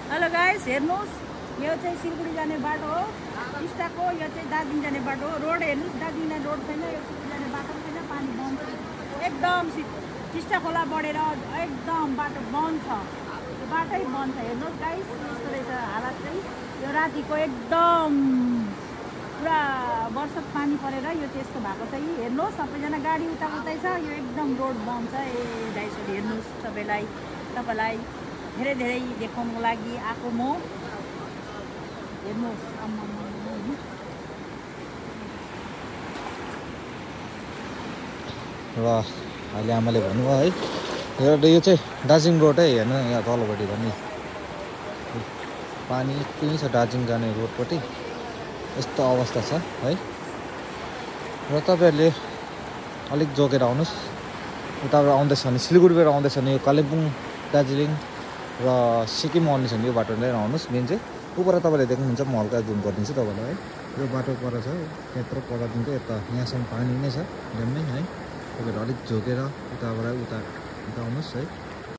Hello guys, हेर्नुहोस् यो चाहिँ सिलगढी जाने बाटो हो। टिस्टाको यो चाहिँ दार्जिलिङ जाने बाटो हो। रोड हेर्नुहोस्, दार्जिलिङ जाने रोड छैन, यो सिलगढी जाने बाटो छैन। पानी बन्द छ एकदम। टिस्टा खोला बढेर एकदम बाटो बन्द छ। यो बाटै बन्द छ। हेर्नुहोस् गाइस, यस्तो रहेछ हालत चाहिँ। यो रातिको एकदम पुरा वर्षत पानी परेर यो चाहिँ यस्तो भएको चाहिँ। हेर्नुहोस्, सबैजना गाडी उतै छ। यो एकदम रोड बन्द छ। गाइसहरु हेर्नुहोस्, तपाईँलाई धेरै देखाउनको लागि आएको म। हेर्नुहोस्, र अहिले आमाले भन्नुभयो है, यो चाहिँ दार्जिलिङ रोड है। हेर्नु यहाँ तलपट्टि पनि पानी त्यही छ। दार्जिलिङ जाने रोडपट्टि यस्तो अवस्था छ है। र तपाईँहरूले अलिक जोगेर आउनुहोस्। उताबाट आउँदैछ भने, सिलगढीबाट आउँदैछ भने यो कालिम्पोङ, दार्जिलिङ र सिक्किम आउने छ भने यो बाटो लिएर आउनुहोस्। मेन चाहिँ ऊपर तपाईँले देख्नुहुन्छ, म हल्का जुम गरिदिन्छु तपाईँलाई है। यो बाटो पर छ, त्यत्रो परदेखिको यता यहाँसम्म पानी नै छ ड्याममै है। तपाईँहरू अलिक झोकेर उता आउनुहोस् है।